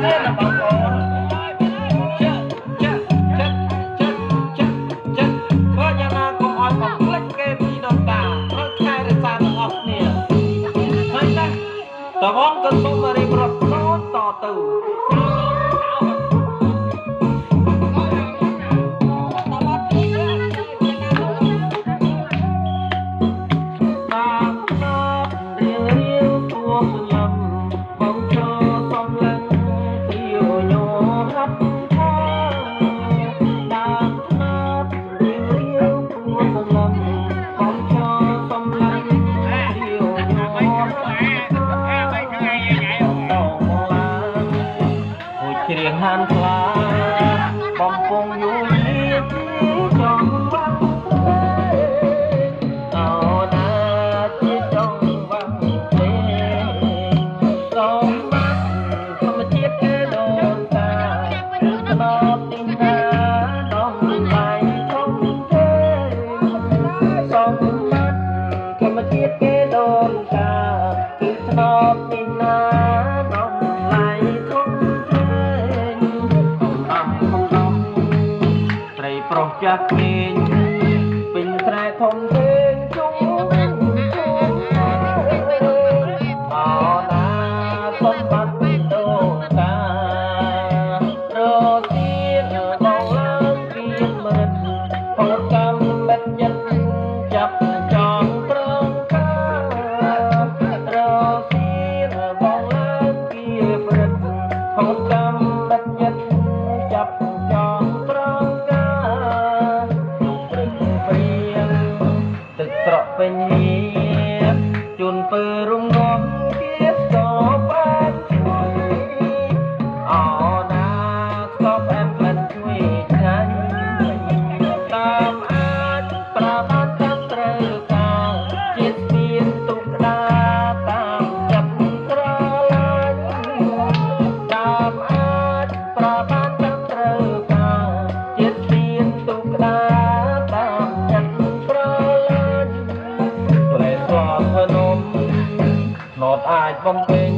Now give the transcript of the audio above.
គ្នាណាបងប្អូនចាចាចាចាចាចា ព្រោះយ៉ាងណាកុំឲ្យបំភ្លេចគេពីដូនតា ត្រូវថែរក្សាទាំងអស់គ្នាហើយណា។ តបងក៏សូមរៀបរាប់តទៅ ច្រៀងហានខ្លាបំពងយូរយាចង់វាំងអោណាជាចង់វាំងទេ សំបាត់ធម្មជាតិគេដូនតា គឺក្បត់ទីណាដងដៃធំទេ សំបាត់ធម្មជាតិគេដូនតា គឺធ្នមទីណា ប្រុសចាស់ក្មេងពេញស្រែធំធេងជុំអណា សម្បត្តិដូនតារសៀនបងឡើងគៀមរិទ្ធ ផលកម្មមិត្តចិត្តចាប់ចងត្រង់ការ រសៀនបងឡើងគៀមរិទ្ធ ផលកម្មមិត្តចិត្តចាប់ចងត្រង់ ទឹកស្រក់ពេញហៀជូនពើរំងំ ជាស្គរផ្អែមឈ្ងុយ អណាស្គរផ្អែមក្លិនឈ្ងុយឆ្ងាញ់ តាមអាចប្រើបានតាមត្រូវការ ជាស្ពានទុកក្តារតាមចិត្តស្រឡាញ់ តាមអាចប្រើបានតាមត្រូវការ ជាស្ពានទុកក្តារតាមចិត្តស្រឡាញ់ ផ្លែស្វាភ្នំណតអាចបំពេញ